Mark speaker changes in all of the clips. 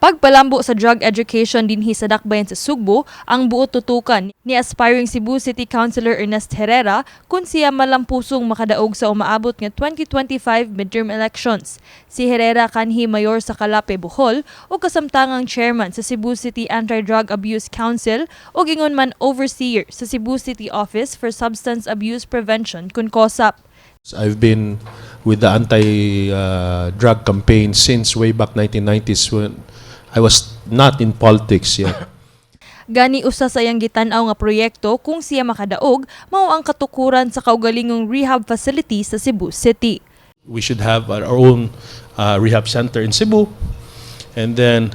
Speaker 1: Pagpalambo sa drug education dinhi sa Dakbayan sa Sugbo ang buot tutukan ni aspiring Cebu City Councilor Ernest Herrera kung siya malampusong makadaog sa umaabot nga 2025 midterm elections. Si Herrera, kanhi mayor sa Calape, Bohol ug kasamtangang chairman sa Cebu City Anti-Drug Abuse Council ug ingon man overseer sa Cebu City Office for Substance Abuse Prevention kun COSAP.
Speaker 2: I've been with the anti-drug campaign since way back 1990s when I was not in politics yet.
Speaker 1: Gani usa sa iyang gitan-aw nga proyekto kung siya makadaog mao ang katukuran sa kaugalingong rehab facility sa Cebu City.
Speaker 2: We should have our own rehab center in Cebu. And then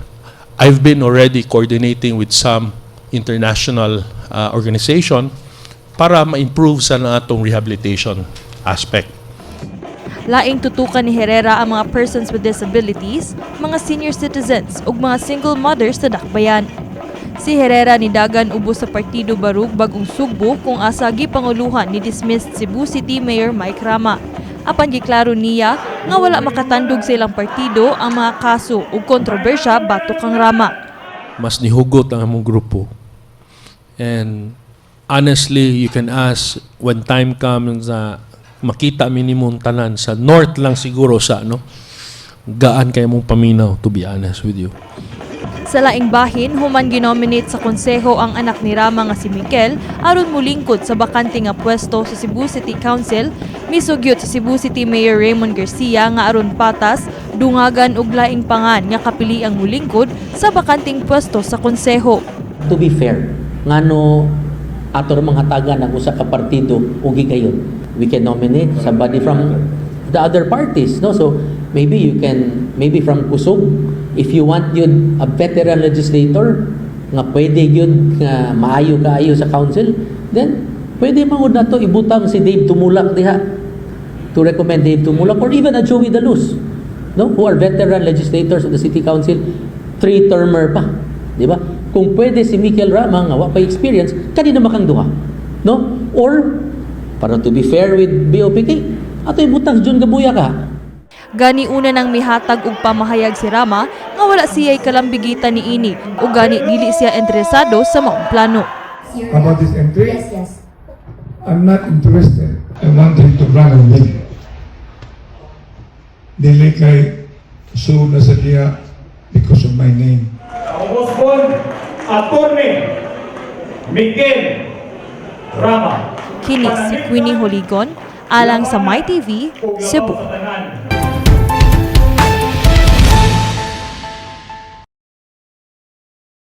Speaker 2: I've been already coordinating with some international organization para ma-improve sa na atong rehabilitation aspect.
Speaker 1: Laing tutukan ni Herrera ang mga persons with disabilities, mga senior citizens ug mga single mothers sa Dakbayan. Si Herrera nidagan ubos sa Partido Barug Bagong Sugbo kung asa gipanguluhan ni dismissed Cebu City Mayor Mike Rama. Apan giklaro niya nga wala makatandog sa ilang partido ang mga kaso ug kontrobersya batok kang Rama.
Speaker 2: Mas nihugot ang among grupo. And honestly, you can ask when time comes na makita minimum tanan sa north lang siguro sa no, gaan kay mong paminaw, to be honest with you.
Speaker 1: Sa laing bahin, human ginominate sa konseho ang anak ni Rama nga si Mikel aron mulingkod sa bakante nga pwesto sa Cebu City Council, misugyot sa Cebu City Mayor Raymond Garcia nga aron patas, dungagan og laing pangan nga kapiliang mulingkod sa bakanteng pwesto sa konseho.
Speaker 3: To be fair, ngano ato ra manghatagan ang usa ka partido og higayon? We can nominate somebody from the other parties, no? So maybe you can, maybe from Kusog, if you want yun, a veteran legislator nga pwede yun nga maayo kaayo sa council, then pwede man gud nato ibutang si Dave Tumulak diha, to recommend Dave Tumulak or even a Joey Daluz, no, who are veteran legislators of the city council, three-termer pa, di ba? Kung pwede si Mikel Rama nga wa pa experience, kanina makang duha, no? Or para to be fair with BOPK, ato ibutang si John Gabuya ka.
Speaker 1: Gani una nang mihatag og pamahayag si Rama nga wala siya'y kalambigitan niini ug gani dili siya interesado sa maong plano.
Speaker 4: About this entry?
Speaker 5: Yes.
Speaker 4: I'm not interested. I want him to run and win. Dili kay so na sa diya because of my name.
Speaker 6: Ombudsman Attorney Miguel Rama.
Speaker 1: Kini si Queenie Holigon alang sa MyTV, Cebu.
Speaker 6: Cebu.